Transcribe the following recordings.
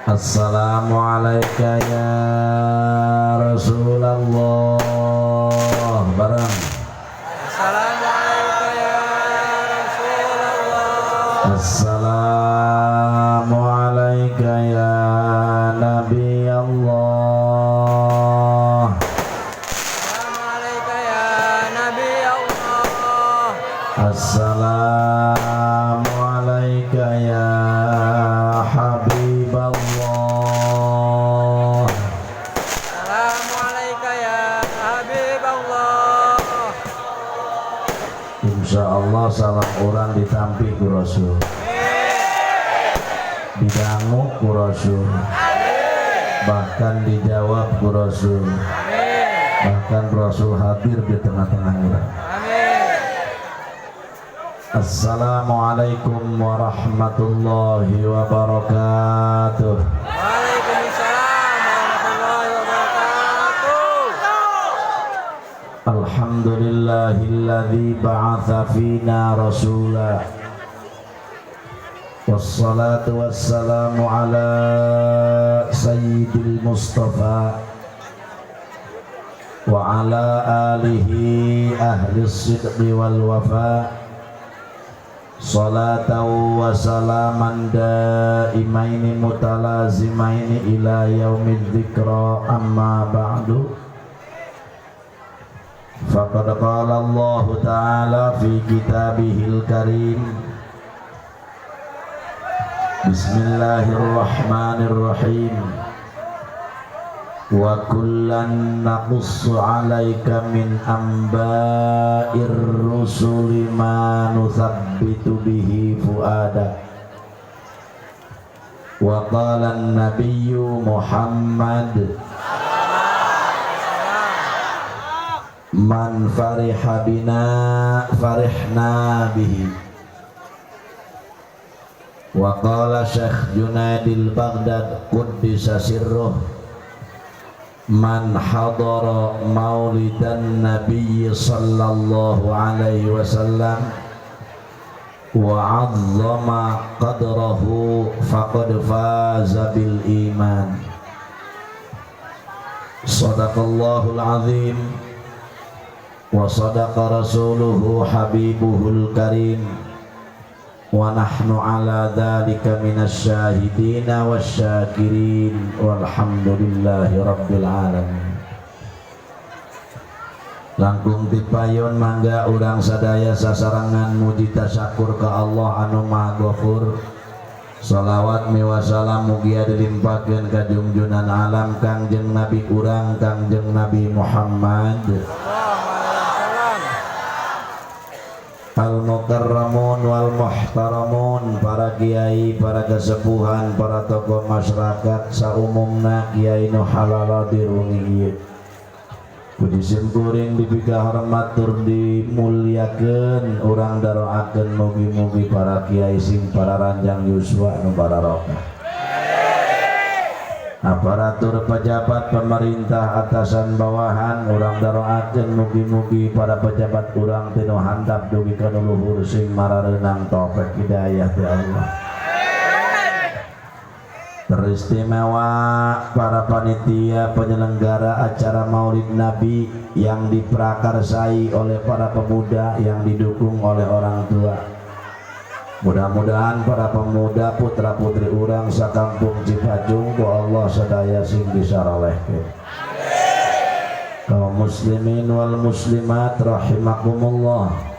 Assalamualaikum ya Rasulullah. Bareng. Assalamualaikum ya Rasulullah. Assalamualaikum ya Nabi Allah. Assalamualaikum ya Nabi Allah. Assalamualaikum ya Habib Allah. Assalamualaikum ya Habib Allah. Insya Allah salam urang ditampi ku Rasul, didangu ku Rasul, bahkan dijawab ku Rasul, bahkan Rasul hadir di tengah-tengah urang. Amin. Assalamualaikum warahmatullahi wabarakatuh. Waalaikumsalam warahmatullahi wabarakatuh. Alhamdulillahilladzi ba'atha fina rasula. Wassalatu wassalamu ala sayyidil mustafa wa ala alihi ahli sidqi wal wafa. Salatan wa salaman daimaini mutalazimaini ila yaumidz dzikra, amma ba'du. Faqad qala Allah Ta'ala fi kitabihil karim. Bismillahirrahmanirrahim. Wa kullan naqussu 'alaika min amba'ir rusuli ma nuthabbitu bihi fuadak. Wa qala an-nabiyyu Muhammad, man fariha bina farihna bihi. Wa qala Syekh Junaidil Baghdad quddisa sirruh, man hadara maulidan nabiyyi sallallahu alaihi wasallam wa 'azzama qadrahu faqad faza bil iman. Sadaqallahul azim wa sadaqa rasuluhu habibuhul karim wa nahnu ala dhalika minasyahidina wasyakirin walhamdulillahi rabbil alamin. Langkung tipayun mangga urang sadaya sasarengan muji tasyakur ka Allah anu Maha Ghafur. Salawat miwah salam mugia dilimpahkeun ka junjunan alam, Kangjeng Nabi urang, Kangjeng Nabi Muhammad. Al mukarramun wal muhtaramun, para kiai, para kesepuhan, para tokoh masyarakat saumumna, kiai nu halala dirungi ieu. Puji simkuring dipika hormat tur dimuliakeun, urang daroakeun mugi-mugi para kiai sing para ranjang yuswa nu bararokah. Aparatur pejabat pemerintah atasan bawahan, urang daroakeun mugi-mugi para pejabat urang tinu handap dugi ka nu luhur sing marareunang taufik hidayah ti Allah. Teristimewa para panitia penyelenggara acara Maulid Nabi yang diprakarsai oleh para pemuda yang didukung oleh orang tua. Mudah-mudahan para pemuda putra putri urang sakampung Cipacung ku Allah sadaya sing disarolehkeun. Kaum muslimin wal muslimat rahimakumullah.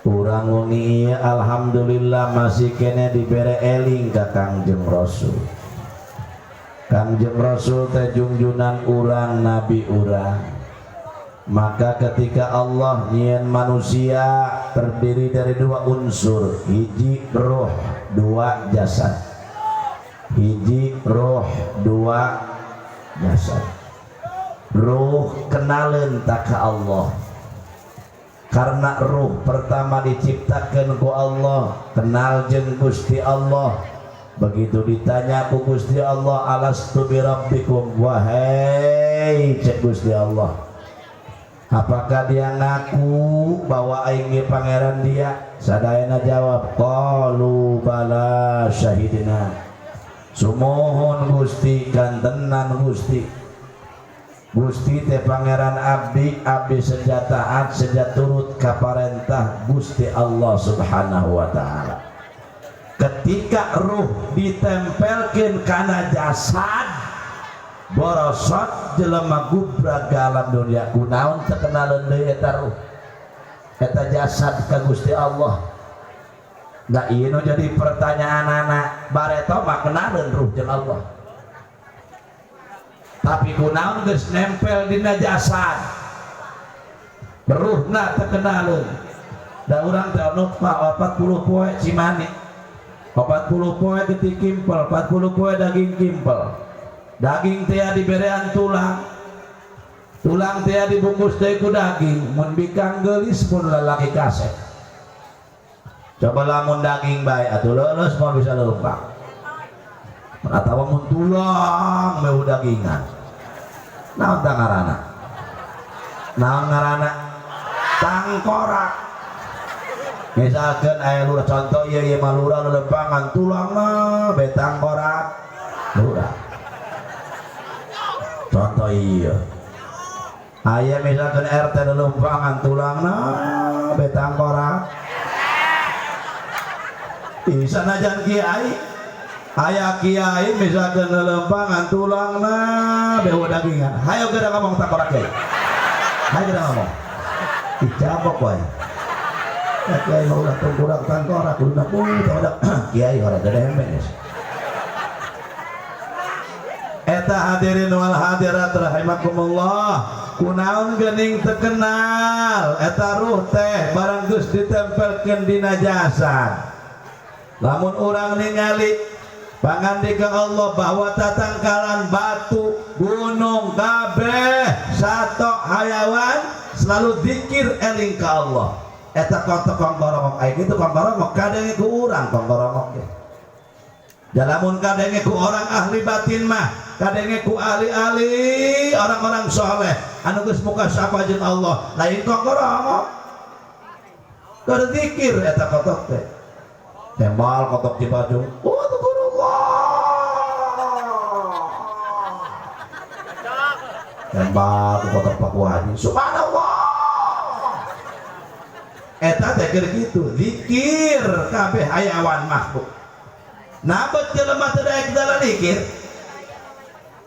Urang wengi ieu alhamdulillah masih kene dibere eling ka Kangjeng Rasul. Kangjeng Rasul teh jungjunan urang, nabi urang. Maka ketika Allah nyieun manusia terdiri dari dua unsur, hiji roh, dua jasad. Hiji roh, dua jasad. Ruh kenalin tak ke Allah. Karena ruh pertama diciptakan ku Allah, kenal jeung Gusti Allah. Begitu ditanya ku Gusti Allah, alastu birabbikum, wahai cek Gusti Allah. Apakah dia ngaku bahwa aing ge pangeran dia? Sadayana jawab, qalu bala syahidina. Sumuhun Gusti, kantenan Gusti. Gusti teh pangeran abdi, abdi seja taat, seja turut ka parentah Gusti Allah Subhanahu wa taala. Ketika ruh ditempelkeun kana jasad, borosot jelema gubrag ka alam dunia. Kunaon teu kenaleun deui eta ruh, eta jasad ka Gusti Allah? Nah, ieu nu jadi pertanyaan anak bareto mah, kenaleun ruh jeung Allah, tapi kunaon geus nempel dina jasad, ruhna teu kenaleun? Da urang teh anu 40 poe cimani, 40 poe getih kimpel, 40 poe daging kimpel. Daging teh diberean tulang, tulang teh dibungkus deui ku daging. Mun bikang geulis, mun lalaki kasep. Coba lamun daging bae atuh leuleus, moal bisa leumpang. Atawa mun tulang meu dagingan, naon tah ngaranna? Naon ngaranna? Tangkorak. Misalkan aya lurah, contoh ieu, ieu mah lurah lelempangan, tulangna be tangkorak lurah. Contoh ieu aya misalkan RT lelempangan, tulangna be tangkorak. Bisa najan kiai, aya kiai misalkan lelempangan, tulangna be dagingan, hayo geura ngomong tangkorak kiai, hayo geura ngomong, dicabok wae. Ya kiai mah ulah tengkorak tangkorak kudu pun kiai ora gede geus. Eta hadirin wal hadirat rahimakumullah, kunaon geuning teu kenal eta ruh teh barang geus ditempelkeun dina jasad? Lamun urang ningali pangandika Allah bahwa tatangkalan, batu, gunung, kabeh sato hayawan selalu zikir eling ka Allah. Eta kontok kongkorongok aya kitu, kongkorongok kadenge ku urang, kongkorongok ge. Lamun kadenge ku orang ahli batin mah, kadenge ku ahli-ahli orang-orang soleh anu geus mukasyafah jeung Allah, lain kongkorongok, keur zikir eta kotok teh. Tembal kotok Cibajung, oh Allah, tembal kotok Paku Haji, subhanallah. Eta teh keur kitu zikir kabeh hayawan makhluk. Nah, bet jelema teu daek dalam zikir?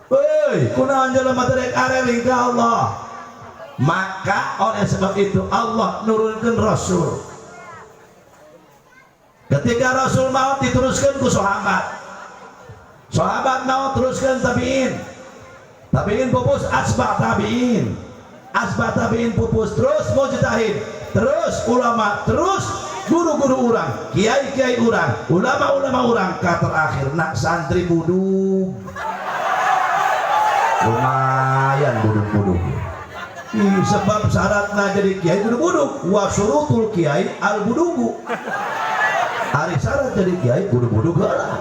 Hei, kunaon jelema teu daek areling ka Allah? Maka oleh sebab itu Allah nurunkeun Rasul. Ketika Rasul maut diteruskan ku sahabat. Sahabat maut teruskan tabiin. Tabiin pupus asba tabiin. Asba tabiin pupus terus mujtahid, terus ulama, terus guru-guru urang, kiai-kiai urang, ulama-ulama urang, ka terakhir nak santri budug. Lumayan budug-budug. Ih, sebab syaratna jadi kiai kudu budug. Wa syurutul kiai al budugu. Ari syarat jadi kiai kudu budug heula.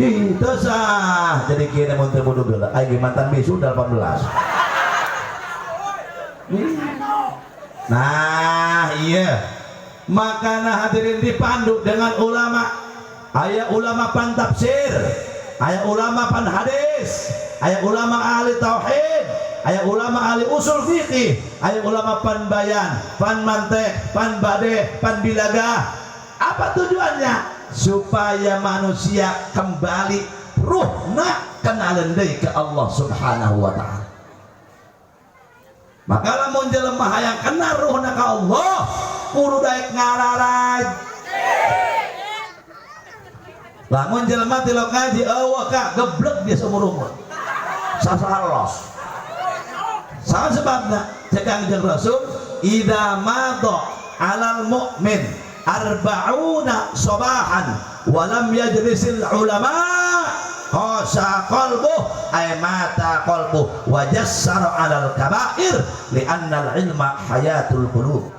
Ih, teu sah jadi kiai mun teu budug heula. Aing mantan bisu 18. Ih. Nah, iya. Makana hadirin dipandu dengan ulama. Aya ulama pan tafsir, aya ulama pan hadis, aya ulama ahli tauhid, aya ulama ahli usul fikih, aya ulama pan bayan, pan mantek, pan bade, pan bilaga. Apa tujuannya? Supaya manusia kembali ruhna kenalan deui ke Allah Subhanahu wa taala. Maka lamun jelema hayang kenal ruhna ka Allah, kudu daek ngararaj. Lamun jelema tilok ngaji eueuh ka geblek dia seumur-umur. Sasaha los. Saha sebabna? Cek Kangjeng Rasul, "Idza madha 'alal mu'min arba'una sabahan wa lam yajlisil ulama qasa qalbuh ay mata qalbuh wa jassara 'alal kabair li'anna al-ilma hayatul qulub."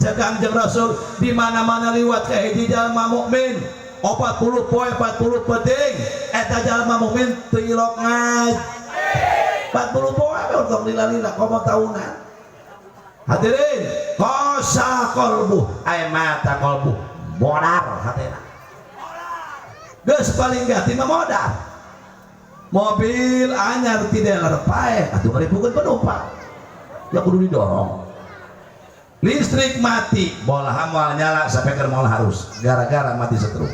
Cek Kangjeng Rasul, di mana-mana liwat ka hiji jalma mukmin 40 poe 40 penting eta jalma mukmin teu ilok ngaji 40 poe untuk lila-lila komo tahunan. Hadirin, qasa qalbuh ay mata qalbuh, bodar hatena. Geus paling ganti mah modal. Mobil anyar ti dealer paeh atuh ngaripukeun penumpang. Ya kudu didorong. Listrik mati, bola moal nyala sampai ke moal harus gara-gara mati setrum.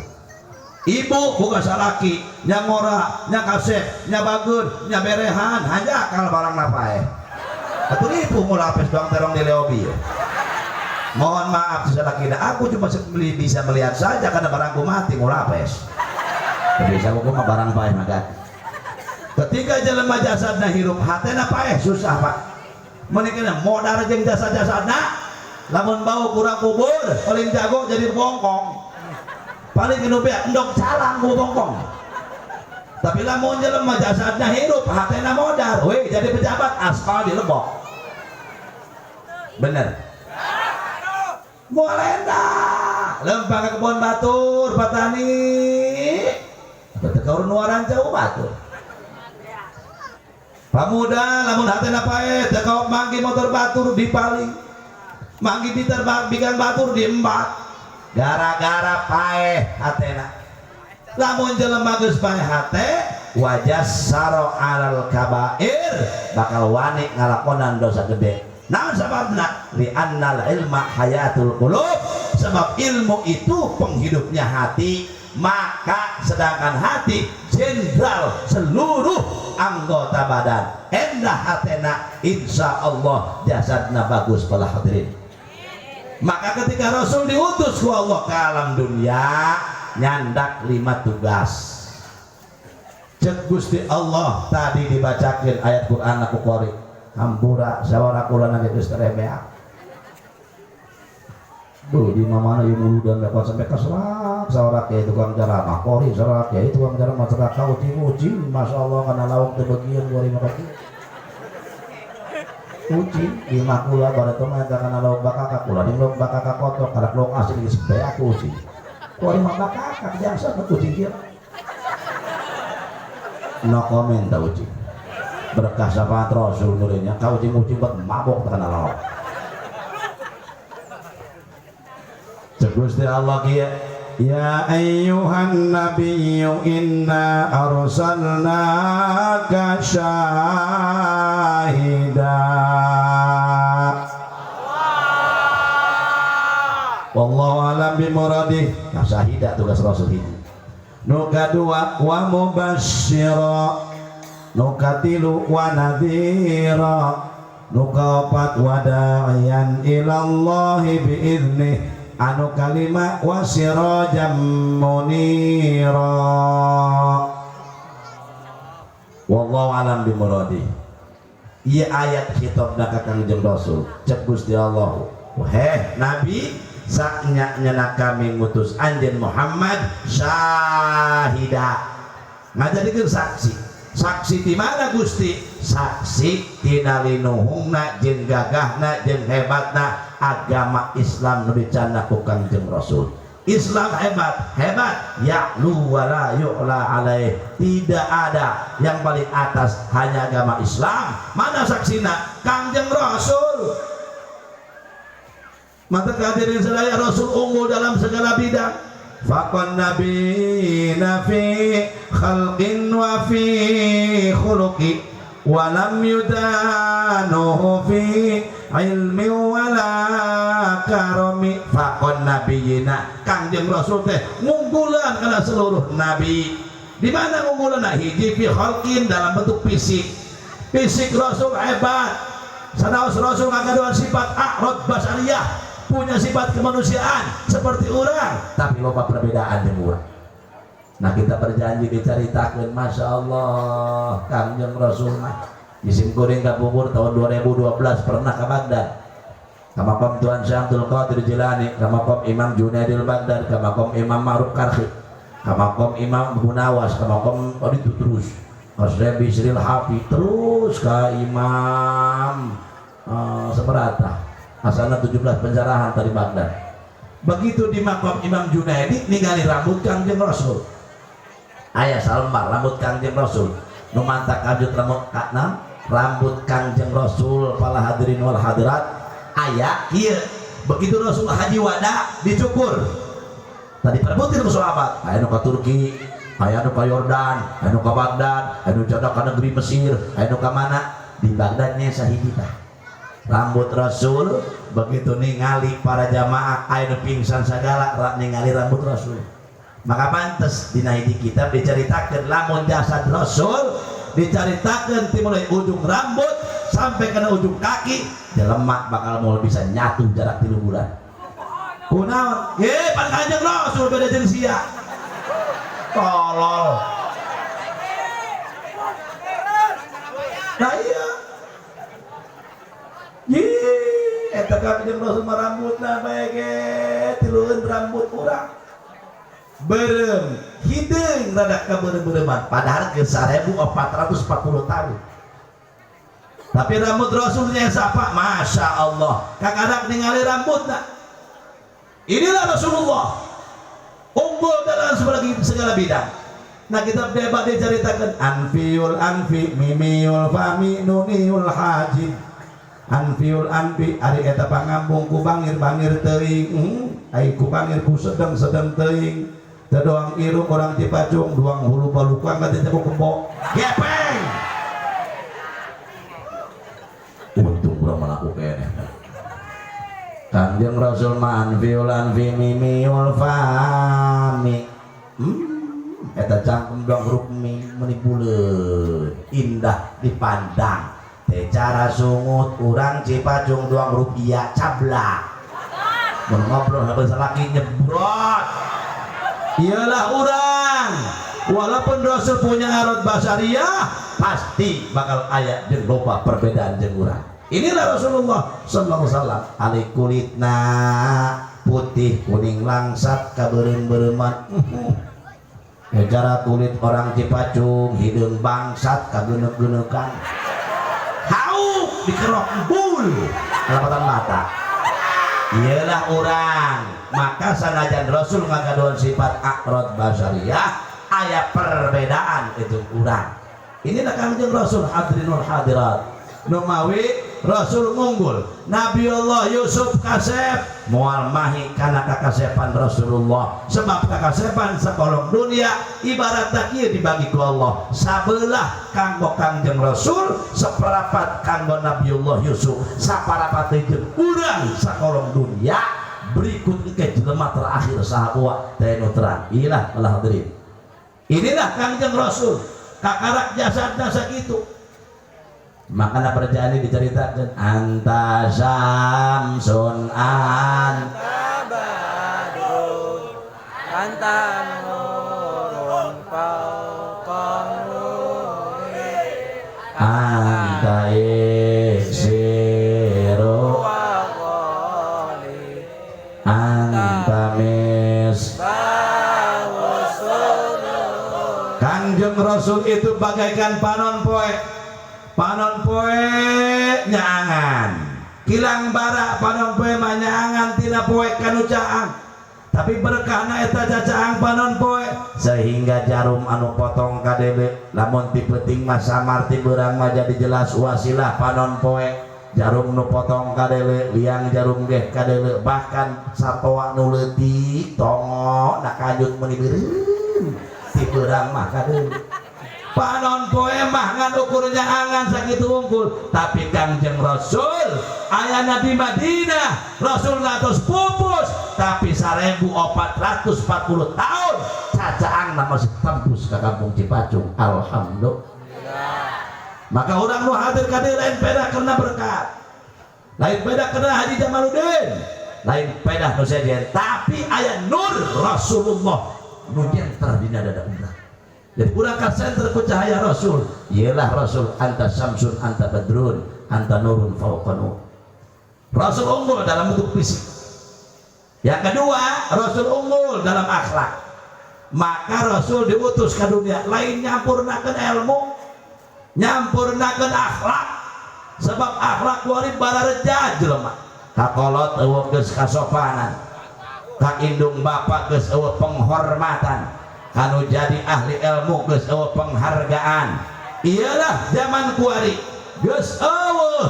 Ibu bukan salaki, nya ngora, nya kasep, nya bageun, nya berehan, hanya kalau barang paeh. Atuh ripuh mulapes doang terong di leobi. Mohon maaf salaki, aku cuma bisa melihat saja karena barangku mati mulapes. Tapi saya mah barang paeh maka. Ketika jelema jasadna hirup hatena paeh susah pak. Menikah modal jeung jasa-jasadna lamun bau kurang kubur paling jago jadi bongkong. Paling nu beak endog calang ku bongkong. Tapi lamun jelema jasadna hirup hatena modal, weh jadi pejabat aspal di lebok. Bener. Moal endah, lempang ke kebun batur petani. Teu kaurun jauh batur. Pamuda lamun hatena paeh teu kaop manggi motor batur dipaling. Manggi biter bigang batur diembat. Gara-gara paeh hatena. Lamun jelema geus paeh hate, wajassaro alal kabair, bakal wani ngalakonan dosa gede. Naon sababna? Li annal ilma hayatul qulub. Sebab ilmu itu penghidupnya hati. Maka sedangkan hati jenderal seluruh anggota badan. Endah hatena, insya Allah jasadna bagus para hadirin. Maka ketika Rasul diutus ku Allah ke alam dunia, nyandak 5 tugas. Cek Gusti Allah tadi dibacakan ayat Quran aku qori. Hampura sawara kula nang geus terebeak. Duh, di mana ieu muludan dapat sampai keserak sawara kiai tukang ceramah qori serak kiai tukang ceramah serak ka ucing-ucing masyaallah kana lauk teu bagian kuari mah kieu. Ucing di mah kula bareto mah eta kana lauk bakakak kula di lauk bakakak kotok kana lauk asin geus beak ucing. Kuari mah bakakak jasa kucing kieu. No comment ta ucing. Berkah syafaat Rasul nurinya kau ucing-ucing buat mabok kana lauk. Gusti Allah kieu, ya ayyuhan nabiyyu inna arsalnaka syahida. Wallahu alam bimuradih. Nah, syahida tugas Rasul ini. Nu kadua wa mubasysyira, nu katilu wa nadhira, nu kaopat wa da'iyan ilallahi biiznih, anu kalima wa sirajam munira. Wallahu alam bimuradih. Ieu ayat khitabna ka Kangjeng Rasul. Cek Gusti Allah, wahai Nabi, saknya kami ngutus anjeun Muhammad syahida, ngajadikeun saksi. Saksi di mana Gusti? Saksi tina linuhungna jeung gagahna jeung hebatna agama Islam nu dicandak ku Kangjeng Rasul. Islam hebat, hebat, ya'lu wa la yu'la alaih. Tidak ada yang paling atas, hanya agama Islam. Mana saksina? Kangjeng Rasul. Maka hadirin sadaya, Rasul unggul dalam segala bidang. Faqan nabiyina fi khalqin wa fi khuluqi wa lam yudanuhu fi ilmi wala karami. Faqan nabiyina, Kangjeng Rasul teh ngunggulan kana seluruh nabi. Di mana ngunggulan? Hiji fi khalqin, dalam bentuk fisik. Fisik Rasul hebat. Sanaos Rasul ngagaduhan sifat a'rad basariyah, punya sifat kemanusiaan seperti orang, tapi loba perbedaan jeung urang. Nah, kita berjanji dicaritakeun, Masya Allah, Kangjeng Rasul mah di Simkuring Kapungkur tahun 2012 pernah ke Baghdad, ke makom Tuan Syekh Abdul Qadir Jilani, ke makom Imam Junaidil Baghdad, ke makom Imam Ma'ruf Karhi, ke makom Imam Gunawas, ke makom oh, itu terus Mas Sril Hafi, terus ke Imam Seberata Asana 17 pencerahan tadi Baghdad. Begitu di makom Imam Junaidi ningali rambut Kangjeng Rasul. Ayah salembar rambut Kangjeng Rasul. Nu mantak kajut rambut kana rambut Kangjeng Rasul para hadirin wal hadirat aya kieu. Begitu Rasul haji wada dicukur. Tadi perebutin ku sahabat, aya nu ka Turki, Aya nu ka Yordan, aya nu ka Baghdad, aya nu cadak ka negeri Mesir, aya nu ka mana. Di Baghdad nya sahiji tah rambut Rasul. Begitu ningali para jamaah, aya nu pingsan sagala ningali rambut Rasul. Maka pantes dina hiji kitab diceritakeun, lamun jasad Rasul diceritakeun ti mulai ujung rambut sampai ke ujung kaki, jelema bakal mau bisa nyatu jarak 3 bulan. Kunaon? Ye, pan Kanjeng Rasul beda jeung sia. Tolol. Nah iya. Ye, eta Kanjeng Rasul mah rambutna bae ge tilueun rambut urang. Beureum, hideung rada kabeurem-beureuman, padahal ke 1440 tahun. Tapi rambut Rasulnya siapa? Masya Allah. Kakarak ningali rambutna. Inilah Rasulullah, unggul dalam segala bidang. Nah, kitab debat diceritakan anfiul anfi mimiul fami nuniul hajib. Anfiul anfi ari eta pangambung ku bangir-bangir teuing, ai ku bangir ku sedeng-sedeng teuing. Teu doang irung orang Cipacung, doang hulu balukang ka teh kebo gepeng. Untung urang malaku keneh. Kanjeng Rasul mah anfiul anfi mimiul fami. Eta cangkem doang huruf mim meuni buleut, indah dipandang. Teh cara sungut urang Cipacung doang huruf iya cablak. Mun ngobrol habis salaki nyebrot. Iyalah urang. Walaupun Rasul punya arot basariah, pasti bakal aya jeung loba perbedaan jeung urang. Inilah Rasulullah sallallahu alaihi wasallam. Ali kulitna putih kuning langsat kabeureum-beureuman. Cara kulit orang Cipacung hideung bangsat kageneuk-geneukan. Hauk dikerok bul kelapatan mata. Iyalah orang. Maka sanajan Rasul ngagaduhan sifat akrot basariah, aya perbedaan itu urang. Inilah Kanjeng Rasul, hadirinul hadirat. Numawi Rasul unggul. Nabi Allah Yusuf kasep moal mahi kana kakasepan Rasulullah, sebab kakasepan sakolong dunia ibarat kieu dibagi ku Allah, sabelah kanggo Kangjeng Rasul, seperapat kanggo Nabiullah Yusuf, saparapat jeung urang sakolong dunia. Berikut ke jelema terakhir saha teh nu terang. Ilah Allah hadirin, inilah Kangjeng Rasul, kakarak jasadna sakitu. Makanya perjalanan diceritakan anta samsun an Anta badrun anta nurun fawqa nuri anta iksiru wa ghali anta mis surur. Kangjeng Rasul itu bagaikan panon poe. Panon poe nyaangan kilang bara, panon poe mah nyaangan tina poe kanu caang, tapi berkahna eta cacaang panon poe sehingga jarum anu potong kadele lamun ti peuting mah samar, ti beurang mah jadi jelas. Wasilah panon poe, jarum nu potong kadele, liang jarum geh kadele, bahkan satoa nu leutik tongo na kanjut meuni beureum, ti beurang mah kadele. Panon poe mah ngan ukur nyaangan sakitu unggul. Tapi Kangjeng Rasul ayana di Madinah, Rasul atos pupus, tapi 1440 tahun cacaang masih tembus ke kampung Cipacung. Alhamdulillah. Maka orang nu hadir ka dieu lain peda karena berkat, lain peda karena Haji Jamaluddin, lain peda nu sejen, tapi aya nur Rasulullah nu nyenter dina dada urang. Jadi urang kasenter ku cahaya Rasul. Iyalah Rasul, anta samsun anta badrun anta nurun fawqa nur. Rasul unggul dalam bentuk fisik. Yang kedua, Rasul unggul dalam akhlak. Maka Rasul diutus ke dunia lain nyampurnakeun ilmu, nyampurnakeun akhlak. Sebab akhlak kuari barareja jelema. Kakolot eueuh geus kasopanan, ka indung bapak geus eueuh penghormatan, kanu jadi ahli ilmu geus eueuh penghargaan. Iyalah zaman kuari geus eueuh.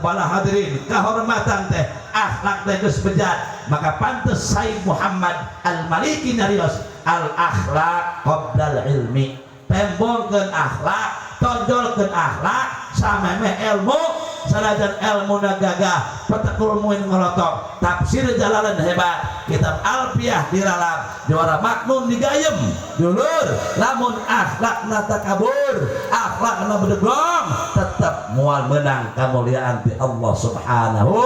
Para hadirin, kehormatan teh, akhlak teh geus bejat. Maka pantes Sayyid Muhammad Al-Maliki narios Al akhlak qoblal ilmi, tembongkeun akhlak, tonjolkeun akhlak samemeh ilmu. Sanajan ilmu gagah, Fathul Muin ngolotok, tafsir Jalalain hebat, kitab Alfiah diralap, juara maknun digayem, dulur, lamun akhlakna takabur, akhlakna bedegong, tetap moal menang kemuliaan di Allah Subhanahu,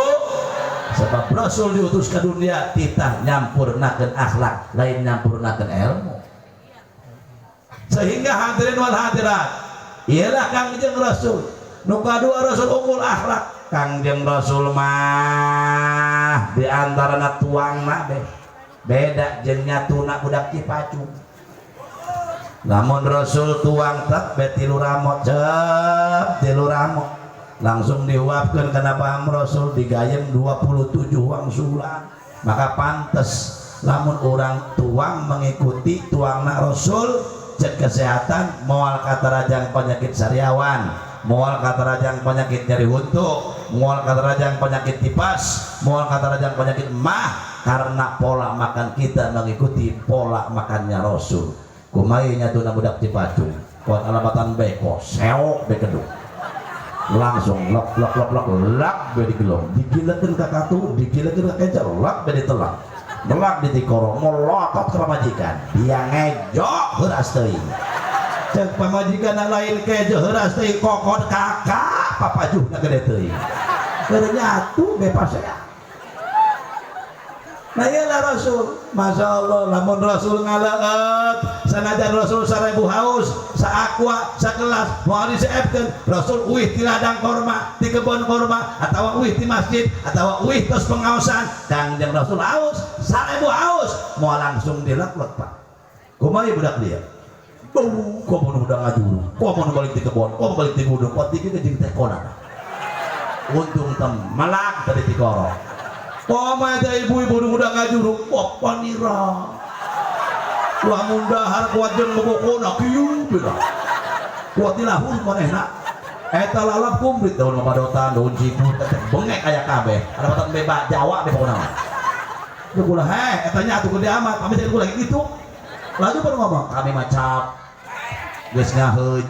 sebab Rasul diutus ke dunia titah nyampurnakeun akhlak, lain nyampurnakeun ilmu. Sehingga hadirin wal hadirat, ialah Kangjeng Rasul. Nu kadua, Rasul unggul akhlak. Kangjeng Rasul mah di antarana tuangna be beda jeung nyatuna budak Cipacung. Lamun Rasul tuang tek be tilu ramot, cep tilu ramot langsung dihuapkeun kana paham Rasul, digayem 27 wangsulan. Maka pantes lamun orang tuang mengikuti tuangna Rasul, cek kesehatan moal katarajang penyakit sariawan, moal katarajang penyakit nyeri huntu, moal katarajang penyakit tipes, moal katarajang penyakit mah, karena pola makan kita mengikuti pola makannya Rasul. Kumaha nyatuna budak Cipacung? Kuat alamatan beko seok bekeduk, langsung lok lok lok lok lak be digelong, digilekeun ka katu, digilekeun ka kenca, lak be ditelak, melak di tikoro, melotot ke pamajikan. Dia ngejo heuras teuing. Cek pamajikan lain kejo heuras teuing, kokon kakak papajuhna gede teuing, keur nyatu be pasea. Nah, iyalah Rasul, Masya Allah, lamun Rasul ngaleut, sanajan Rasul 1000 haus, saaqua, sakelas, mau diseepkeun, Rasul uih di ladang korma, di kebun korma, atau uih di masjid, atau uih tos pengaosan, Kangjeng Rasul haus, 1000 haus, mau langsung dilek-lek, Pak. Kumaha budak dia? Bau, kok mau udah ngajuru, kok mau balik di kebun, kok mau balik di gunung, kok tinggi ke jeung teh kona. Untung tem melak dari tikoro. Koma eta ibu-ibu nu udah ngajuru, wah panira. Lamun dahar kuat jeung bobokona kieu beda. Kuat dilahur manehna. Eta lalap kumplit daun padotan, daun cipu, teh bengek aya kabeh. Ada patan beba Jawa be pokona mah. Teu kula heh, eta nya atuh gede amat, kami teh kula gitu. Laju baru ngomong, kami mah cap. Geus ngaheuj.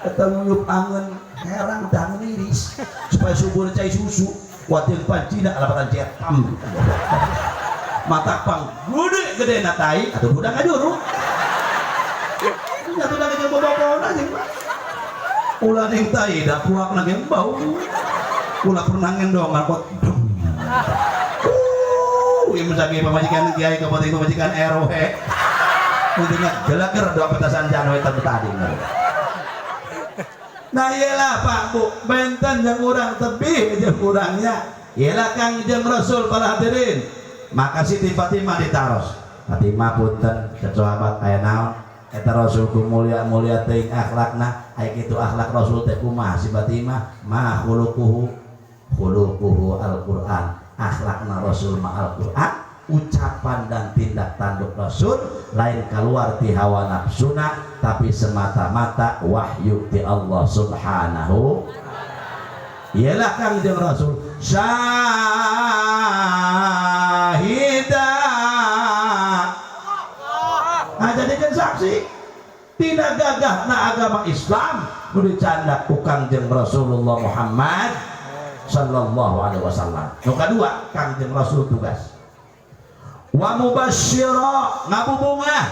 Eta nguyup angen herang dan iris supaya subur cai susu. Kuatin pancina alapatan cetam mata pang gede gede na tai atau budak ngajuru nyatu na jeung bobokona jeung ulah ning tai da kuak na ge bau ulah pernah ngendongan kuat. Ieu misalnya pamajikan kiai kepada pamajikan RW untungnya gelager doa petasan janwe tadi. Nah, iyalah Pak, Bu, benten yang urang tebih jeung urangnya. Iyalah Kangjeng Rasul, para hadirin. Maka Siti Fatimah ditaros. Fatimah, punten, cek sahabat, aya naon? Eta Rasul ku mulia-mulia teuing akhlakna, aya kitu akhlak Rasul teh kumaha? Si Fatimah, ma khuluquhu khuluquhu Al-Qur'an. Akhlakna Rasul ma Al-Qur'an, ucapan dan tindak tanduk Rasul lain keluar ti hawa nafsuna, tapi semata-mata wahyu ti Allah Subhanahu. Ialah Kangjeng Rasul syahida, nah, jadikan saksi tina gagahna agama Islam nu dicandak ku Kangjeng Rasulullah Muhammad sallallahu alaihi wasallam. Nu kadua, Kangjeng Rasul tugas wa mubasyira, ngabubungah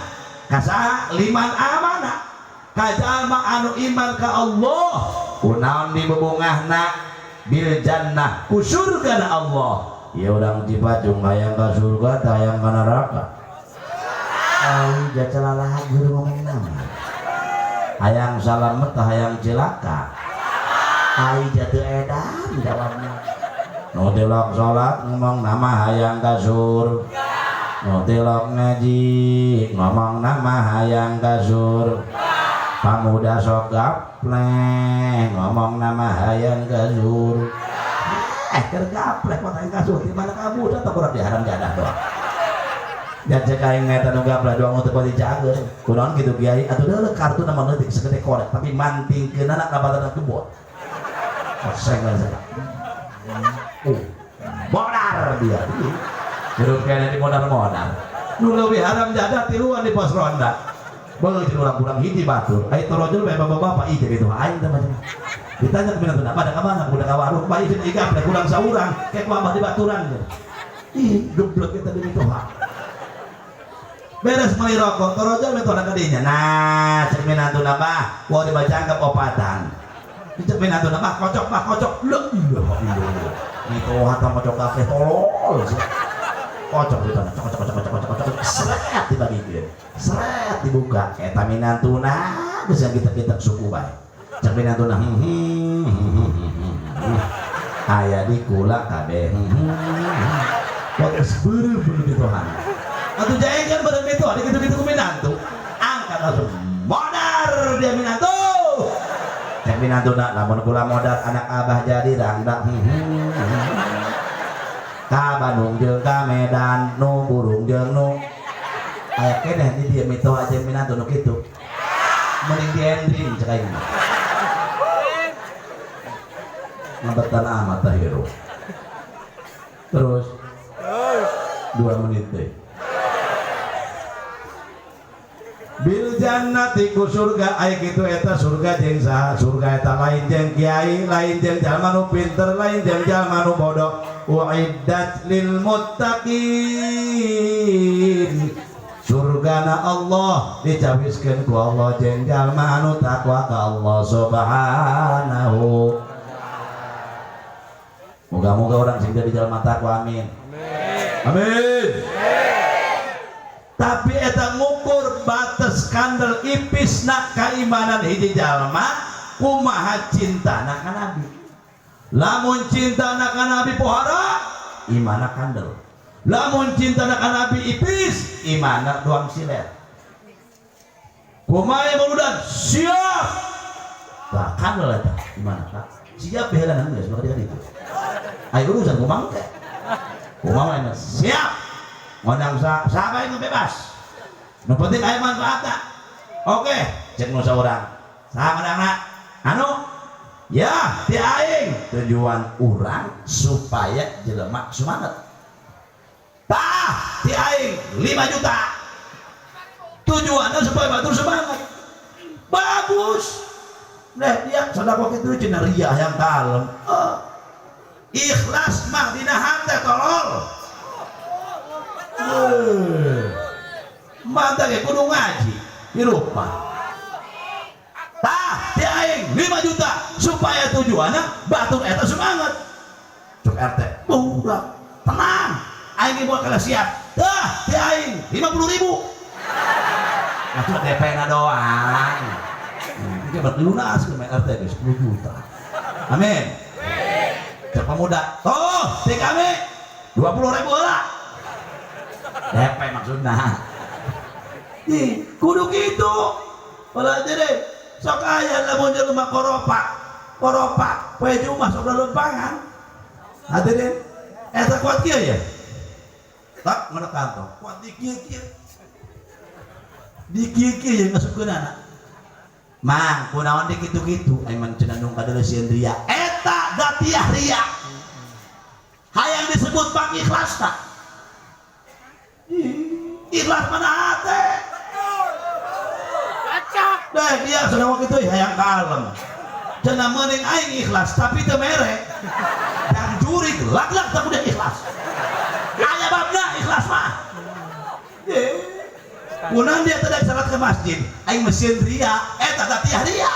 ka saha? Liman amana, ka jalma anu iman ka Allah. Kunaon dibubungahna? Bil jannah, ku surga na Allah. Ya urang Cipacung hayang ka surga tah hayang ka neraka? Ai jacalalah guru ngomong nama hayang salamet tah hayang cilaka? Ai jatuh edan jawabna. Nu tilok salat ngomong nama hayang ka surga, nu tilok ngaji ngomong nama hayang ka surga, pamuda sok gapleh ngomong nama hayang ka surga. Eh, keur gapleh kok hayang ka surga di mana kamu tetep urang diharam jadah doang. Dan cek aing eta nu gapleh doang untuk pati jager. Kunaon kitu, Kiai? Atuh deuleu kartu nama leutik segede korek tapi mantingkeunana ka batana kebot. Oseng lah. Oh, modar dia. Hirup kene di modar-modar. Nu leuwih haram jadah tiluan di pos ronda. Beul jeung urang kurang hiji batur. Ai torojol bae bapak-bapak ih jadi tuh aing teh macam. Ditanya ke minantuna, pada ka mana? Kuda ka warung, bae cenah igap da kurang saurang, kayak ku abah di baturan. Ih, geblek kita di mitoha. Beres meuli rokok, torojol mitoha ka dinya. Nah, cek minantuna bah, wah dibacangkep opatan. Cek minantuna bah, kocok bah, kocok. Leuh, iya, iya. Mitoha tah kocok kabeh tolol. Kocok di tanah, kocok, kocok, kocok, kocok, kocok, seret dibagikeun. Seret dibuka, eta minantuna geus yang kita-kita suku bae. Cek minantuna, Aya di kula kabeh. Wah, geus beureum mitoha. Atuh jaengkeun beureum mitoha dikitu-kitu ku minantu. Angkat langsung modar dia minantu. Cek minantuna, lamun kula modar anak abah jadi rangda. Ka Bandung jeung ka Medan nu burung jeung nu aya keneh di dieu mitoha jeung minantu nu kitu. Mending diendrin cek aing. Ngabetan amat tah hirup. Terus 2 menit deh. Bil jannati ku surga ai kitu eta surga jeung saha? Surga eta lain jeung kiai, lain jeung jalma nu pinter, lain jeung jalma nu bodoh. Uiddat lil muttaqin. Surgana Allah dicawiskeun ku Allah jeung jalma anu takwa ka Allah Subhanahu. Moga-moga orang sing jadi jalma takwa, amin. Amin. Tapi eta ngukur batas kandel ipisna keimanan hiji jalma kumaha cintana ka Nabi. Lamun cintana ka Nabi pohara, imana kandel. Lamun cintana ka Nabi ipis, imana doang silet. Kumaha muludan siap. Tah kandel eta imana ka. Siap behelan geus maka dia itu. Ayo urusan kumaha teh. Kumaha mah siap. Ngondang saha itu bebas. Nu penting aya manfaatna. Oke, cek nu saurang. Saha ngondangna? Anu? Ya, ti aing. Tujuan urang supaya jelema semangat. Tah, ti aing 5 juta. Tujuannya supaya batur semangat. Bagus. Nah, dia sedekah kitu cenah riya yang kalem. Ikhlas mah dina hate tolol. Mata ge kudu ngaji hirup mah. Tah, ti aing 5 juta supaya tujuanna batur eta semangat. Cuk RT, udah tenang, aing moal kalah siap. Tah, ti aing 50.000. Atuh DP na doang. Ini berarti lunas ke RT ge 10 juta. Amin. Cek pemuda, toh ti kami 20.000 heula. DP maksudna. Nih, kudu kitu. Ulah jadi sok aya lamun jelema koropak. Koropak poe Jumat sok lempangan. Hadirin, eta kuat kieu ya? Tak mana kantong. Kuat di kieu-kieu. Di kieu-kieu yang ngasupkeunana. Mang, kunaon di kitu-kitu? Aing mah cenah nung kadeuleu sieun ria. Eta datiah ria. Hayang disebut pangikhlas tak? Ikhlas mana hate? Deh, dia sudah waktu itu hayang kalem. Cenah meuning aing ikhlas tapi teu mere. Dan jurig lak-lak tak udah ikhlas. Aya babna ikhlas mah. Kunaon dia tidak salat ke masjid, aing mesin ria, eta tatiah ria.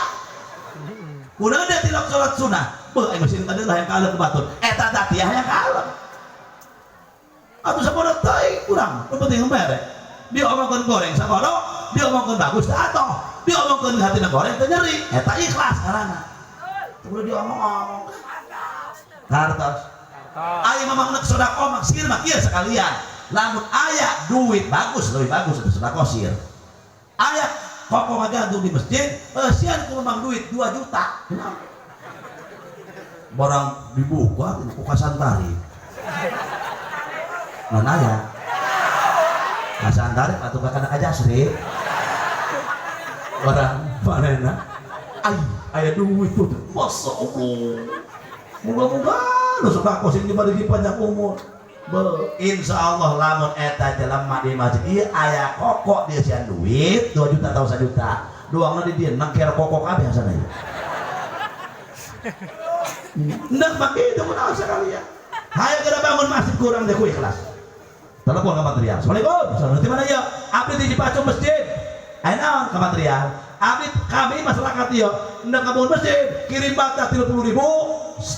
Kunaon dia tidak salat sunah, beuh aing mesin kadeuleuh hayang kalem ke batur, eta tatiah hayang kalem. Atuh sabodo teuing urang, nu penting mere. Diomongkeun goreng sabodo, diomongkeun bagus teu atoh, diomongkeun hatina goreng teu nyeri, eta ikhlas ngaranna. Teu kudu diomong-omong. Kartos. Aya mamang nek sedekah mah sir mah kieu sekalian. Lamun aya duit bagus, lebih bagus itu sedekah sir. Aya koko ngagantung di masjid, sieun ku memang duit 2 juta. Barang dibuka ku kasantari. Non aya. Kasantari atuh ka kana kajasri. Barang manehna ai aya duit tuh. Masya Allah. Moga-moga nu sedekah sing dibari panjang umur. Be, insya Allah lamun eta jelema di masjid ieu aya kokok dieusian duit 2 juta atau 1 juta. Doangna di dieu nangker kokok kabeh asana ieu. Ndak make itu kunaon sekalian. Hayo geura bangun masjid kurang deh ku ikhlas. Telepon ke material. Assalamualaikum. Assalamualaikum. Di mana ya? Abdi di Cipacung masjid. Aya naon ke material? Abdi kami masyarakat ieu hendak bangun masjid, kirim bata 30.000,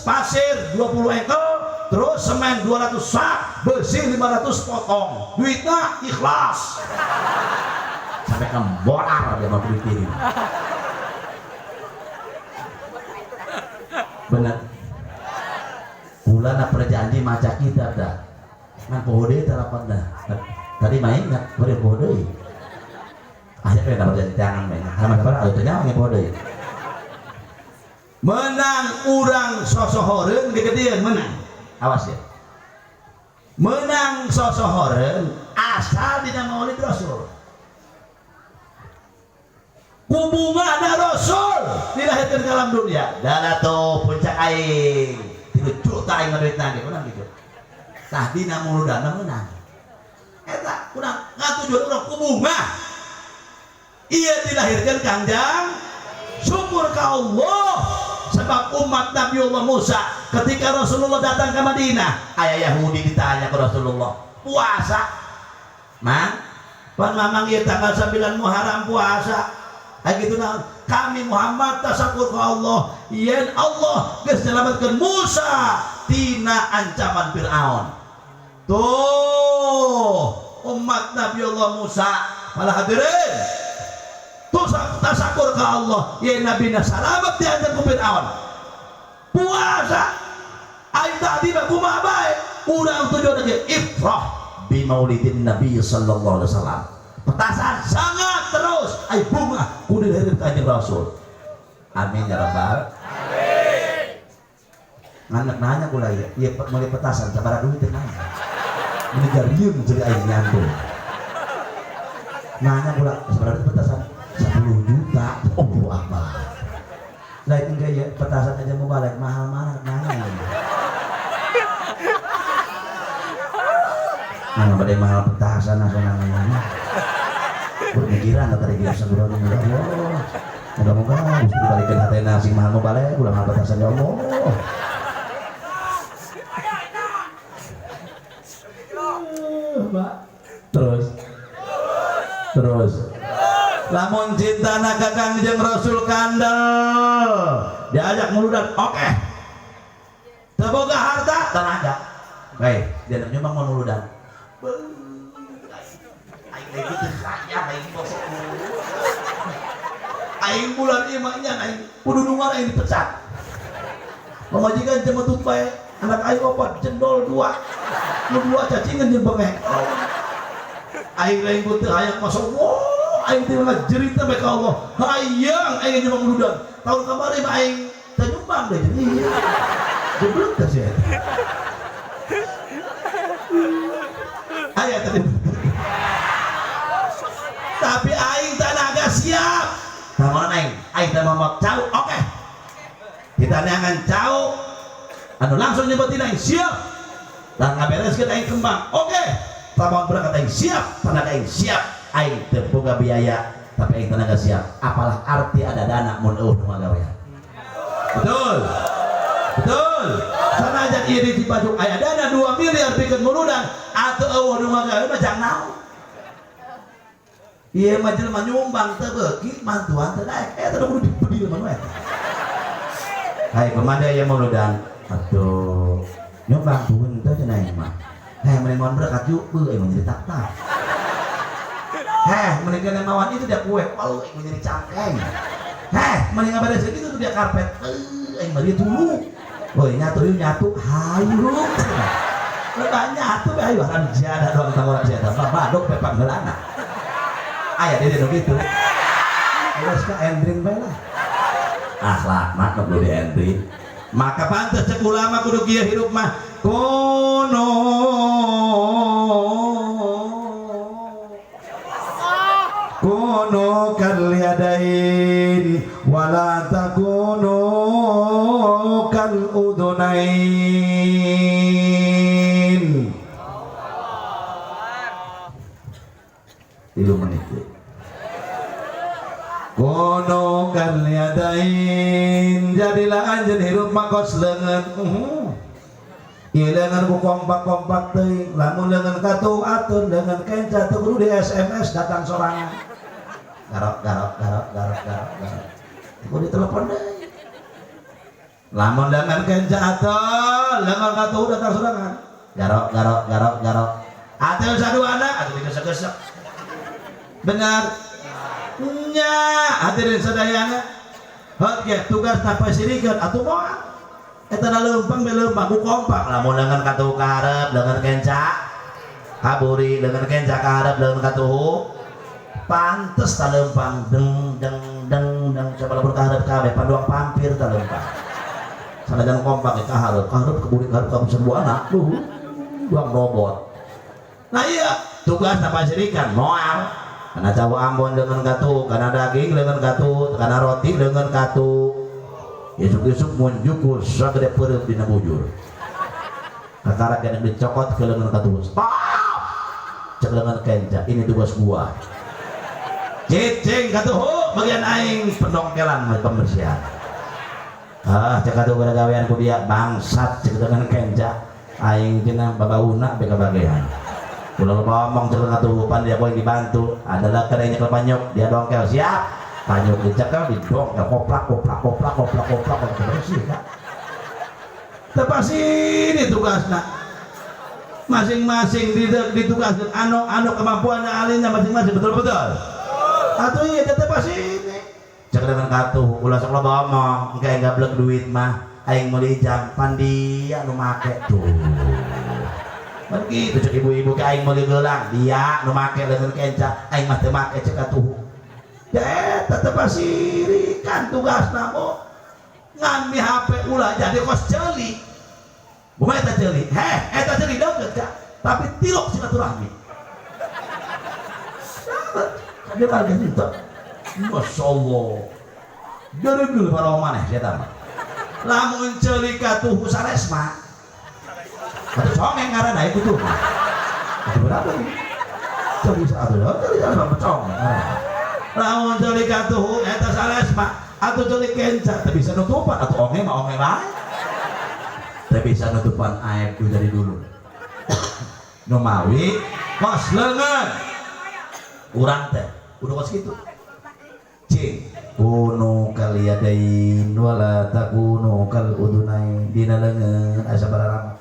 pasir 20 engkel, terus semen 200 sak, besi 500 potong. Duitnya ikhlas. Sampai ke bolar dia mau duit kirim. Bener. Ulana perjanji maca kitab dah. Ngan poho deui telepan dah. Tadi main nggak? Beri poho deui. Akhirnya kena berjanji tangan main. Sama sama atuh teh nyawa poho deui. Menang urang sosohoreun gegedeun menang. Awas ya. Menang sosohoreun asal dina maulid Rasul. Hubungan Rasul dilahirkan ke alam dunia. Dana tuh puncak aing. 3 juta aing duit nage menang gitu. Tah dina muludana menang. Eta kurang ngatujuan urang kubunga. Ieu dilahirkan Kangjeng syukur ka Allah sebab umat Nabiullah Musa ketika Rasulullah datang ke Madinah aya Yahudi ditanya ke Rasulullah puasa mang pan mamang ieu tanggal 9 Muharram puasa aya kitu naon kami Muhammad tasakur ka Allah yen Allah geus nyelametkeun Musa tina ancaman Firaun tuh umat Nabiullah Musa para hadirin tasakur ke Allah ya Nabi salamet diajar ku Fir'aun puasa aing tadi mah kumaha bae urang tujuan lagi ifrah bi maulidin Nabi sallallahu alaihi wasallam petasan sangat terus ai bunga kudu dilahirkeun ka Kanjeng Rasul amin ya rabbal amin. Nanya nanya kula ieu ieu meuli petasan sabaraha duit teh nanya meuni jarieun jadi aing nyantul nanya kula sabaraha duit petasan 10 juta. Oh apa? Lain enggak ya petasan aja mau balik mahal mana nanya. Mana pada mahal petasan nasional namanya. Berpikiran tadi dia segera mudah Allah. Mudah-mudahan Gusti dibalikin hatena sing mahal mau balik ulah mahal petasan ya Allah. Pak. Terus. Terus. Lamun cintana ka Kangjeng Rasul kandel diajak muludan oke teu boga harta tenaga baik dia nyumbang mau muludan aing lagi teu kaya aing bosok aing bulan ieu mah nya aing pudunungan aing dipecat pamajikan cemetut bae anak aing opat jendol 2 nu 2 cacingan jeung bengek aing lain teu hayang masuk aing teh ngajerita bae ka Allah hayang aing nyumbang muludan tahun kamari mah aing teu nyumbang deui jadi jeblok teh sia aya tadi tapi aing tanaga siap taman aing aing teh mamak cau oke kita neangan cau anu langsung nyebutin aing siap lah ngabereskeun aing kembang oke taman berangkat aing siap tenaga aing siap aing teu boga biaya tapi aing tenaga siap apalah arti ada dana mun eueuh nu ngagawean betul betul sanajan ieu di Cipacung aya dana 2 miliar pikeun muludan atuh eueuh nu ngagawean mah jang naon ieu mah jelema nyumbang teu beuki mantuan teu daek eta kudu dipedil mah eta hai kumaha ieu muludan atuh nyumbang pun teu cenah aing mah heh mending moal berkat yuk beuh aing mah jadi tak-tak. Heh, mending mawan itu dia kue, kalau aing menjadi cangkeng. Heh, mending abada segitu tuh dia karpet. Aing mah dia tulu. Woi, nyatu yuk nyatu, hayu. Letak nyatu bae hayu haram jadah doang tanggorak sia eta. Badok pe panggeulana. Aya deui nu kitu. Geus ka endring bae lah. Akhlak mah kudu di endring. Maka pantes cek ulama kudu kieu hirup mah. Kono kono kal yadain wala takunu kal udunain. 3 menit deui. Kunu kal yadain, jadilah anjeun hirup makos leungeun. Ieu leungeun ku kompak-kompak teuing, lamun leungeun katuhu atun, leungeun kenca teu kudu di SMS datang sorangan. Garok garok garok garok garok garok. Kudu ditelepon deui. Lamun leungeun kenca atun, leungeun katuhu datang sorangan. Garok garok garok garok. Atuh saduana atuh digesek-gesek. Benar. Nya hadirin sadayana. Oke, tugas tanpa sirikeun atuh moal. Eta da leumpang be leumpang ku kompak. Lamun leungeun katuhu ka hareup, leungeun kenca ka buri, leungeun kenca ka hareup, leungeun katuhu pantes ta leumpang deng deng deng deng, coba lamun ka hareup kabeh panduang pampir ta leumpang. Sanajan kompak ya ka hareup, ka hareup, ka buri, ka hareup, ka anak duh duang robot. Nah iya, tugas tanpa sirikan moal. Karena cawu Ambon leungeun katuhu, karena daging leungeun katuhu, karena roti leungeun katuhu. Isuk-isuk munjukul sagede peureum dina bujur. Kakara kena dicokot ke leungeun katuhu. Stop! Cek leungeun kenca, ini tugas gua. Cicing katuhu, bagian aing pendongkelan pembersihan. Ah, cek katuhu gara gawean ku dia bangsat cek leungeun kenca. Aing cenah babauna be kabagean. Ulah ngomong cek katuhu pan dia yang dibantu adalah kena nyekel panyuk dia dongkel siap. Panyuk dicekel didongkel koplak koplak koplak koplak koplak koplak bersih kan. Tepas ini tugasna. Masing-masing ditugaskan anu anu kemampuannya ahlinya masing-masing, betul betul. Atau iya tetep ini. Cek dengan katuh ulah sok loba omong, engke gablek duit mah aing meuli jam pan dia nu make tuh. Kan gitu cek ibu-ibu ke aing meuli gelang, dia nu make leungeun kenca, aing mah teu make cek katuh. Ya tetep sirikan tugasna mo. Ngan mi HP ulah jadi kos ceuli. Kumaha eta ceuli? Heh, eta ceuli deukeut ka. Tapi tilok silaturahmi. Dia harga juta. Masya Allah. Deregul para maneh eta mah. Lamun ceuli katuhu saresma. Atuh congeng ngaranna itu tuh. Itu berapa nih? Ceuli atuh, ceuli saresma congeng ngaranna. Lamun ceuli katuhu eta saresma, atuh ceuli kenca teu bisa nutupan, atuh onge mah onge wae. Teu bisa nutupan aib du dari dulu. Nu mawi kos leungeun. Urang teh udah kos kitu. Cing, kunu kal yadain wala takunu kal udunain, dina leungeun asa bararama.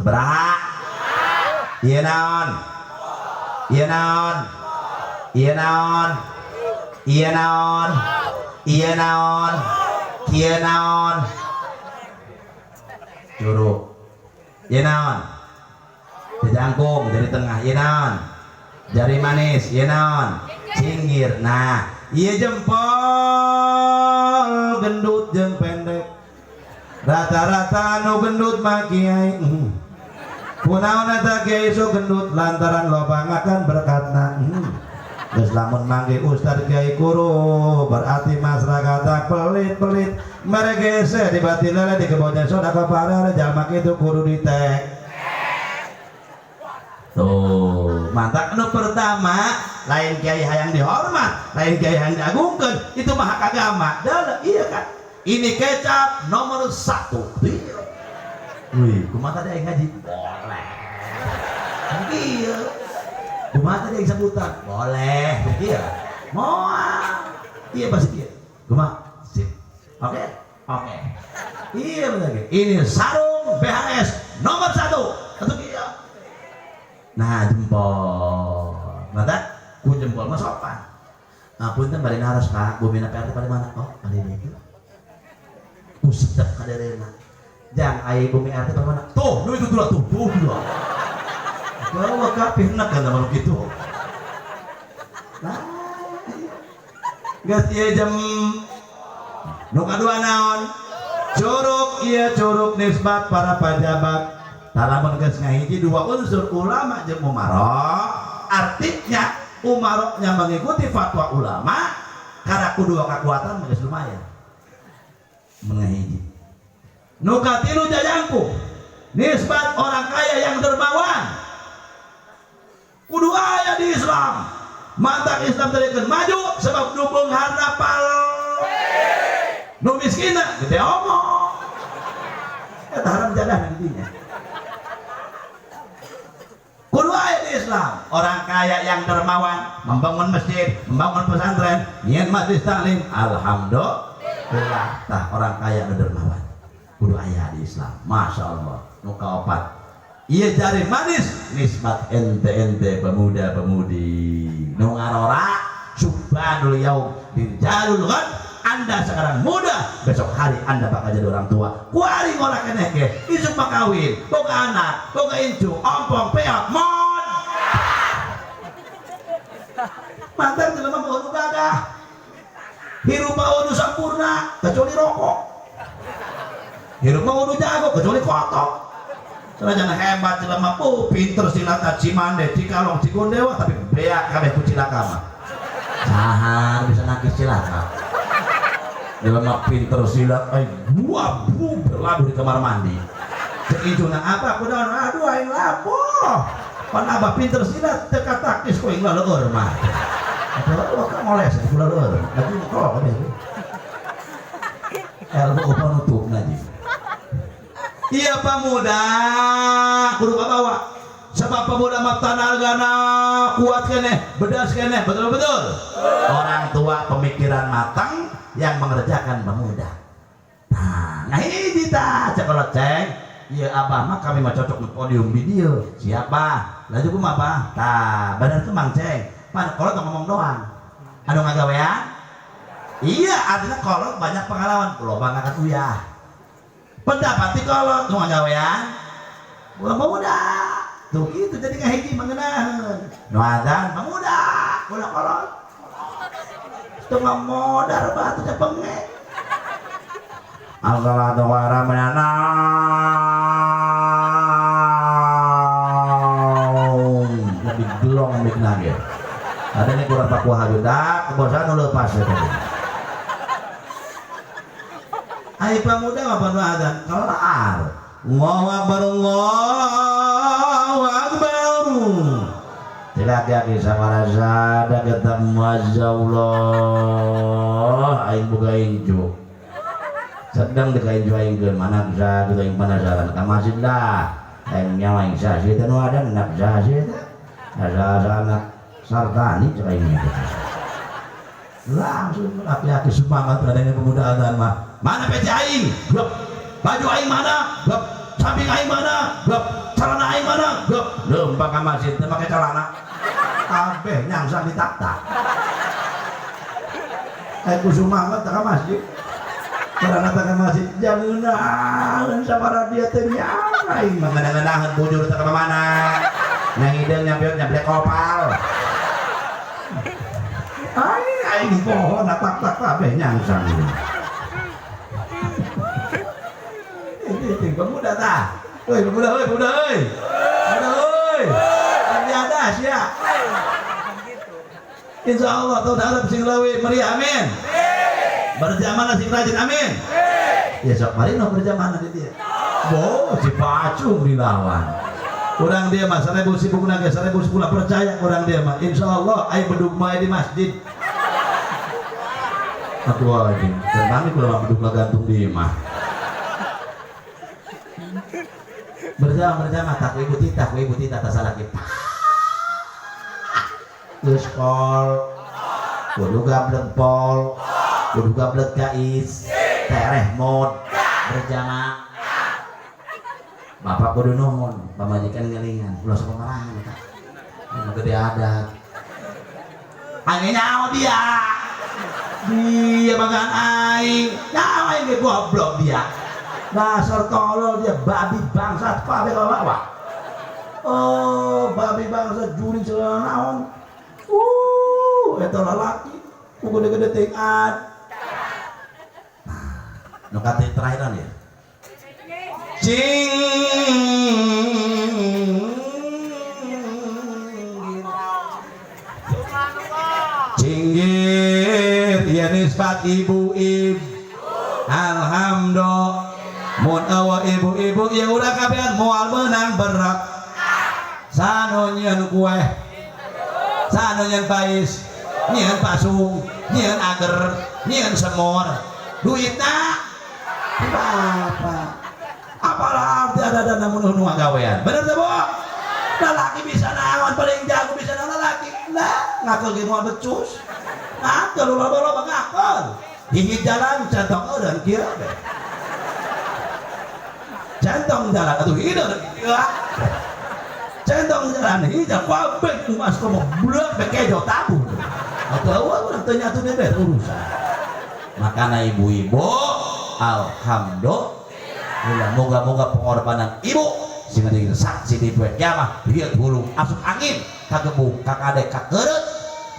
Sabaraha? Ieu naon? Ieu naon? Ieu naon? Ieu naon? Ieu naon? Kieu naon? Curug. Ieu naon? Jajangkung dari tengah. Ieu naon? Jari manis. Ieu naon? Cinggir. Nah, ieu jempol gendut jeung pendek. Rata-rata nu gendut mah kiai. Kunaon eta kiai sok gendut lantaran loba ngakan berkatna. Geus lamun manggih ustad kiai kuru berarti masyarakat pelit-pelit mere gese dibati lele di kebonnya sedekah parare jalma kitu kudu ditek. Tuh, mantap nu pertama lain kiai hayang dihormat, lain kiai hayang diagungkeun, itu mah hak agama. Dah, iya kan? Ini kecap nomor 1. Iya. Wih, kumaha tadi aing ngaji? Boleh. Iya. Kumaha tadi aing sebutan? Boleh. Iya. Moal. Iya pasti iya. Kumaha? Sip. Oke? Oke. Iya benar. Ini sarung BHS nomor 1. Atau iya. Nah, jempol. Mata ku jempol mah sopan. Nah, punten bari naros Pak, bumina PRT pada mana? Oh, pada itu. Ku sedep kaderena. Jang ai bumi RT pada mana? Tuh, nu itu tuh tuh, tuh dua. Gawa kapirna kan sama gitu. Nah, geus ieu jam nu kadua naon? Curug, ieu curug nisbat para pejabat. Lamun geus ngahiji dua unsur ulama jeung umaro, artinya umaroknya mengikuti fatwa ulama, karena dua kekuatan geus lumayan. Mengahiji. Nu katilu jajangkung, nisbat orang kaya yang dermawan. Kudu aya di Islam. Mantak Islam tadi maju sebab nu beungharna pal. Nu miskinna gede omong. Eta haram jadah nantinya. Kudu aya di Islam. Orang kaya yang dermawan membangun masjid, membangun pesantren, nyieun majlis taklim, alhamdulillah. Tah orang kaya nu dermawan. Kudu aya di Islam. Masya Allah. Nu kaopat. Iya jari manis nisbat ente-ente pemuda-pemudi nu ngarora subhanul yaum dirjalul ghad. Anda sekarang muda, besok hari Anda bakal jadi orang tua. Kuari ngora keneh ge, isuk mah kawin, boga anak, boga incu, ompong, peot, mod. Mantan jelema mah nu gagah. Hirup mah nu sampurna, kecuali rokok. Hirup mah nu jago, kecuali kotok. Senajan hebat jelema, oh pinter silat Cimande, Cikalong, Cigondewa, tapi beak kabeh ku cilaka mah. Saha bisa nangkis cilaka? Jelema pinter silat, ay gua bu berlabuh di kamar mandi. Cek ijuna apa kudaon, aduh aing labuh. Pan abah pinter silat teu katakis ku aing laleur mah. Aduh ka ngoles ku laleur. Lagi kok kabeh. Ilmu penutupna ji. Iya pemuda kudu bawa. Sebab pemuda mah tanagana kuat keneh, bedas keneh, betul-betul. Orang tua pemikiran matang yang mengerjakan pemuda. Nah, ngahiji tah cek kolot ceng. Iya abah mah kami mah cocok di podium di dieu. Siapa? Laju kumaha abah? Tah, bener tuh Mang Ceng. Pan kolot ngomong doang. Anu ngagawean? Iya, artinya kolot banyak pengalaman, loba ngakan uyah. Pendapat ti kolot nu ngagawean? Ulah pemuda. Tuh gitu jadi ngahiji mengenaheun. Nu adzan pemuda, ulah kolot. Teu modar batu teh pengek. As-salatu khairum minan naum. Lebih gelong mikna ge. Ada nih kurang paku hajuda, kebosan nu leupas ya tadi. Ai pemuda mah panu adzan kelar. Allahu akbar, Allahu akbar. Tidak yakin sama rasa ada ketemu Allah aing boga incu. Sedang deka incu aing keun mana bisa kita aing penasaran ka masjid lah. Aing nyawa aing sah sih teh nu ada anak sah sih teh. Asa-asa anak sartani cek aing gitu. Langsung laki-laki semangat adanya pemuda adzan mah. Mana peci aing? Blok. Baju aing mana? Blok. Samping aing mana? Blok. Celana aing mana? Blok. Lempang ka masjid teu make celana. Kabeh nyangsang di takta. Aing ku semangat ka masjid. Celana teh ka masjid jangeunaan sabaraha dia teh nyaang aing mah ngeunah-ngeunaheun bujur teh ka mana. Nyang hideung nyampeun nyablek kopal. Aing aing poho na tak-tak kabeh nyangsang. Ini pemuda tah. Woi pemuda, woi pemuda, woi. Pemuda woi. Tapi ada sia. Insya Allah tahun harap sing leuwih meriah amin. Berjamaah sing rajin amin. Ya sok mari nu berjamaah di dia. Bo si pacung dilawan. Urang dia mah 1000 sibukna ge 1000 sepuluh percaya urang dia mah. Insya Allah ai bedug mah di masjid. Atuh aja. Dan kami kula bedug gantung di imah. Berjamaah tak ibu tita, ibu tita tak salah kita. Terus kol, kudu gablek pol, kudu gablek kais, tereh mod, berjamaah. Bapak kudu nuhun, pamajikan ngelingan, ulah sok marahan eta. Anu gede adat. Aing nyaho dia. Dia makan aing, nyaho aing ge goblok dia. Dasar tolol dia, babi bangsat kabeh bawa. Oh, babi bangsat juring segala naon. Eta lalaki, ku gede-gede teuing ad. Nu kata terakhiran ya. Cinggir, ya nisbat ibu-ibu. Alhamdulillah. Mun awa ibu-ibu ya udah kabehan moal menang berak. Sanu nyieun kue. Saha nu nyieun pais? Nyieun pasung, nyieun ager, nyieun semur. Duitna ti bapak. Apalah arti ada dana mun nu ngagawean. Bener teh, Bu? Lalaki bisa naon, paling jago bisa naon lalaki. Lah, ngakel ge moal becus. Ngakel loba-loba ngakel. Hiji jalan centong eureun kieu we. Centong jalan atuh hideung kieu. Centong jalan hiji kabeh nu mas komo blek bekejo tabur. Atuh urang teu nyatu deui urusan. Makana ibu-ibu, alhamdulillah, moga-moga pengorbanan ibu sing jadi saksi di poe kiamat, lihat hulu asup angin kagebuk kakade kakeureut.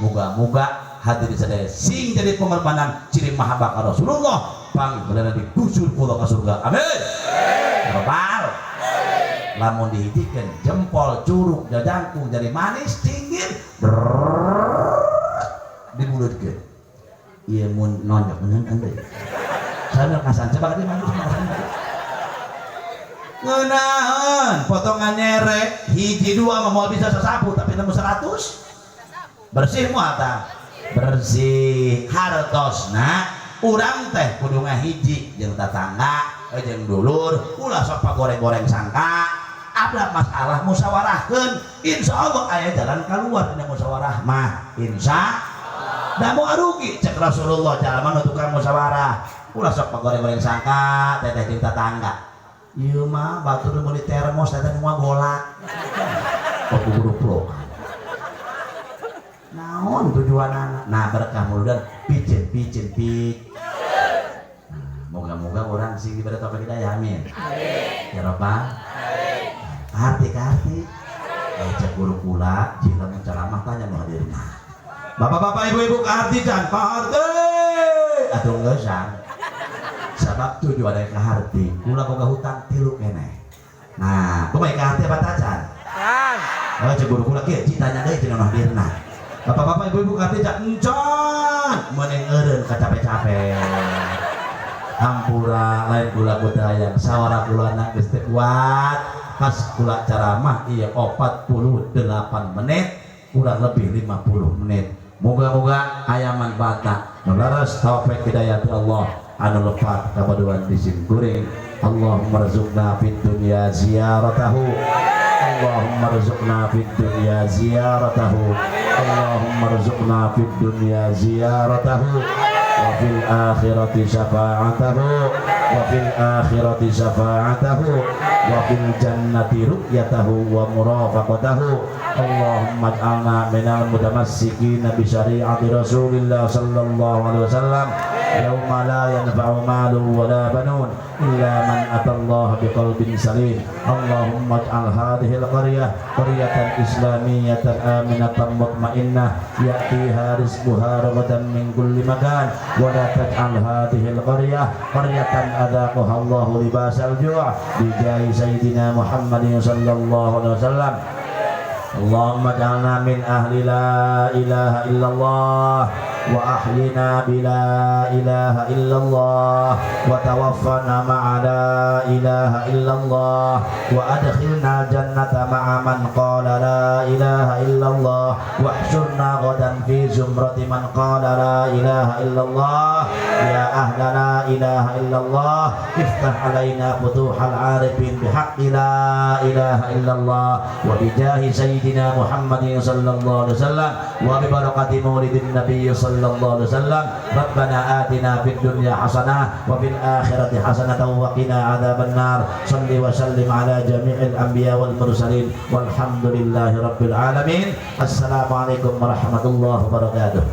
Moga-moga hadirin sadaya sing jadi pengorbanan ciri mahabbah ka Rasulullah pang bener digusur kula ka surga, amin. Robbal lamun dihijikeun jempol, curug, jajangkung, jari manis, cinggir dibulutkeun ieu mun nonjok ngeuneuh deui sambil kasan coba di manis kasan ngeunaheun potongan nyere hiji dua mah moal bisa sasapu, tapi nemu 100 bersih moal tah? Bersih. Hartosna urang teh kudu ngahiji jeung tatangga jeung dulur, ulah sok pagoreng-goreng sangka. Ada masalah musyawarahkeun, insya Allah aya jalan keluar dina musyawarah mah, insya da moal rugi. Cek Rasulullah, jalma nu tukang musyawarah, ulah sok pagoreng-goreng sangka teteh jeung tatangga. Ieu mah batur meuli termos teteh nu golak kok guru plokan naon tujuanana. Nah, berkah muludan piceun piceun pic. Nah, moga-moga orang sing diberi taufik hidayah, amin ya robbal arti karti. Eh, cek guru kula jika lamun ceramah tanya nu hadirna, bapak-bapak, ibu-ibu, kaharti can? Kaharti atuh geus, sabab tujuan kaharti kula boga hutang tilu keneh. Nah, kumaha, kaharti apa tacan? Can. Oh, cek guru kula kieu, citanya deui cenah nu hadirna, bapak-bapak, ibu-ibu, kaharti can? Encan, mending eureun kacape-cape. Hampura, lain kula kudayang sawara kula anak geus teu kuat. Pas kula ceramah iya 48 menit, kurang lebih 50 menit. Moga-moga aya manfaatna. Nu leres taufik hidayah ti Allah, anu lepat kabaduan di kuring. Allahumma rzuqna fid dunya ziyaratahu, Allahumma rzuqna fid dunya ziyaratahu, Allahumma rzuqna fid dunya ziyaratahu, wa fil akhirati syafa'atahu, wa fil akhirati syafa'atahu, wa fil jannati ru'yatahu wa murafaqatahu. Allahumma ij'alna minal mutamassikina bi syari'ati Rasulillah sallallahu alaihi wasallam yauma la yanfa'u malu wa la banun illa man atallaha biqalbin salim. Allahumma ij'al hadhihi al-qaryah qaryatan islamiyatan aminatan mutmainnah ya'tiha rizquha ragadan min kulli makan wa la taj'al hadhihi al-qaryah qaryatan adzaqaha Allahu libasal ju' bi jahi sayyidina Muhammadin sallallahu alaihi wasallam. Allahumma ij'alna min ahli la ilaha illallah wa ahyina bi la ilaha illallah wa tawaffana ma'a la ilaha illallah wa adkhilna jannata ma'a man qala la ilaha illallah wa ahsyurna ghadan fi zumrati man qala la ilaha illallah. Ya ahla la ilaha illallah, iftah alaina futuhal arifin bihaqqi la ilaha illallah wa bijahi sayyidina Muhammadin sallallahu alaihi wasallam wa bi barakati maulidin nabiy sallallahu alaihi wasallam. Rabbana atina fid dunya hasanah wa fil akhirati hasanah wa qina adzaban nar. Salli wa sallim ala jami'il anbiya wal mursalin walhamdulillahi rabbil alamin. Assalamualaikum warahmatullahi wabarakatuh.